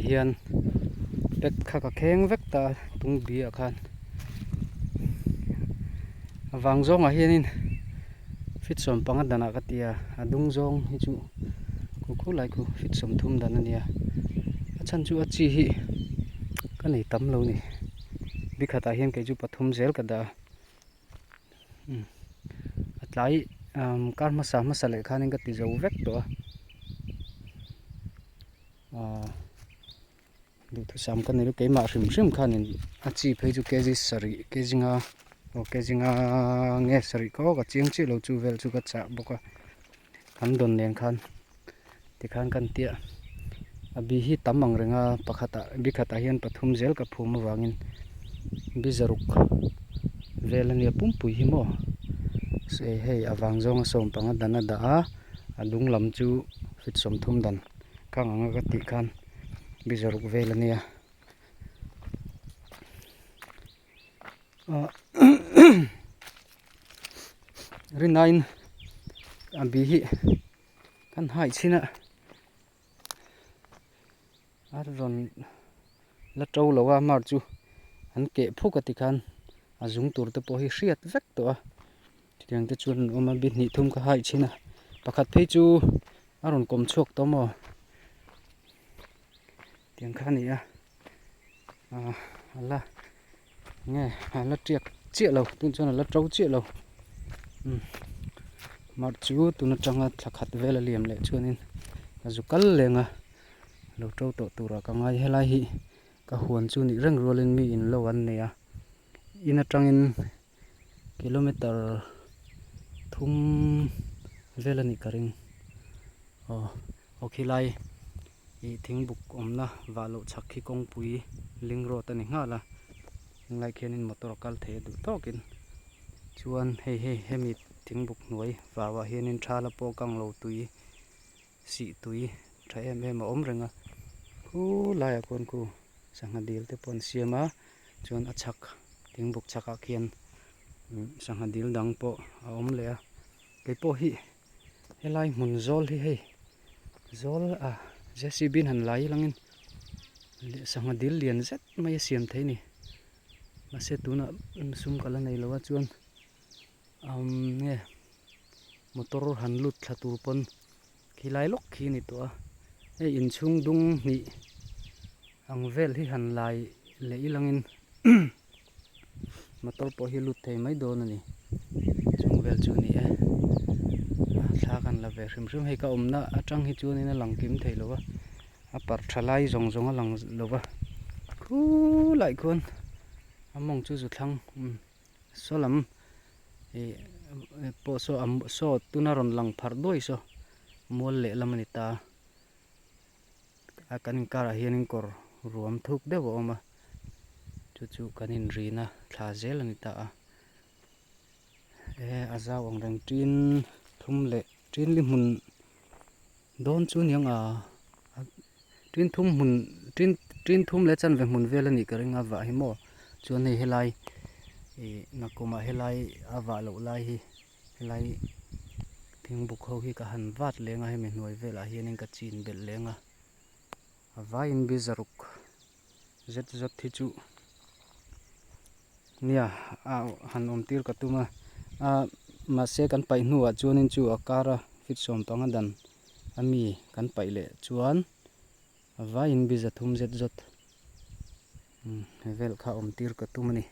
hian pack kha ka kheng vek ta a tung bi ah khan a vang zawngah hianin feet sawmpanga danah ka ti a a dung zawng hi chu khu khu lai khu feet sawmthum dan a nia a chhan chu a chi hi ka nei tam lo a ni bikhatah hian kei chu pathum zel ka dah a. A tlai kar hmasa hmasa leh khanin ka ti zo vek tawh a aaa duhthusam ka nei lo keimah hrim hrim khanin a chi phei chu kg sarih kg nga aw kg nga nge sarih kawk a chiang chiah lo chu vel chu ka chah bawk a an dawn nen khan tikhan kan tia a bi hi tam ang reng a pakhatah bi khatah hian pathum zel ka phum avangin bi zaruk vel ania pumpui hi maw hei a vang zawnga sawm panga dan a dah a a dung lam chu feet sawmthum dan khang anga ka tih khan bi zaruk vel ania ah rinaiin a bi hi kan hai chhin a a rawn la to lo a mar chu an keh phuk a tikhan a zung tur te pawh hi hriat vek tawh a chutiang te chuan an awm a bi hnih thum ka hai chhin a pakhat phei chu a rawn kawm chhuak tawh maw tiang kha a ni a ah a la nge a la tiak chiah lo tun chuan a la to chiah lo umm mar chu tun atanga thla khat vel a liam leh chuanin a zu kal leng a lo to tawh turah ka ngai helai hi ka huan chu nih reng rualin mi in lo an nei a in atangin kilometer thum vel a nih ka ring aw aw khilai ih thingbuk awmna vah loh chhak khi kawngpui link road a ni nghal a henglai khianin motor a kal thei a duh tawkin chuan hei hei hemi thingbuk hnuai vauah hianin tha la pawh kang lo tui sih tui tha em em a awm reng a khulaiah khuan khu sangha dil te pawh an siam a chuan a chhak thingbuk chhakah khian sangha dil dang pawh a awm leh a keipawh hi helai hmun zawl hi hei zawl a JCB in han lai langin sangha dil lian zet mai a siam thei a ni mahse tunah sum ka la nei lo a chuan umm nge motor han lut thla tur pawn khilai lawk khi a ni tawh a hei inchhung dung hnih ang vel hi han lai leh ilangin motor pawh hi lut thei mai dawn a ni chung vel chu a ni e thla kan la ve hrim hrim hei ka awmna atang hi chuanin a lang kim thei lo va a parh tha lai zawng zawng a lang lo va khulai khuan a mawng chu zu thlang umm saw lam ih pawh saw a saw tuna rawn lang pharh duai saw mual lehlam a ni ta. A kan inkarah hianin kawr ruam thuk deuh a awm a chu chu kan inrina thla zel a ni ta a e a zau ang reng tin thum leh tin li hmun dawn chu aniang a tin thum hmun tin tin thum leh chanve hmun vel a nih ka ring a vah hi maw chuan hei helai ih nakumah helai a vah loh lai hi. Helai thingbuk ho hi ka han vat leng a hemi hnuai velah hianin ka chin belh leng a a vaiin bi zaruk zet zawt hi chu nia a han awm tir ka tum a a mahse kan paih hnuah chuanin chu a kar a feet sawm panga dan a mi kan paih leh chuan a vaiin bi zathum zet zawt vel kha awm tir ka tum a ni.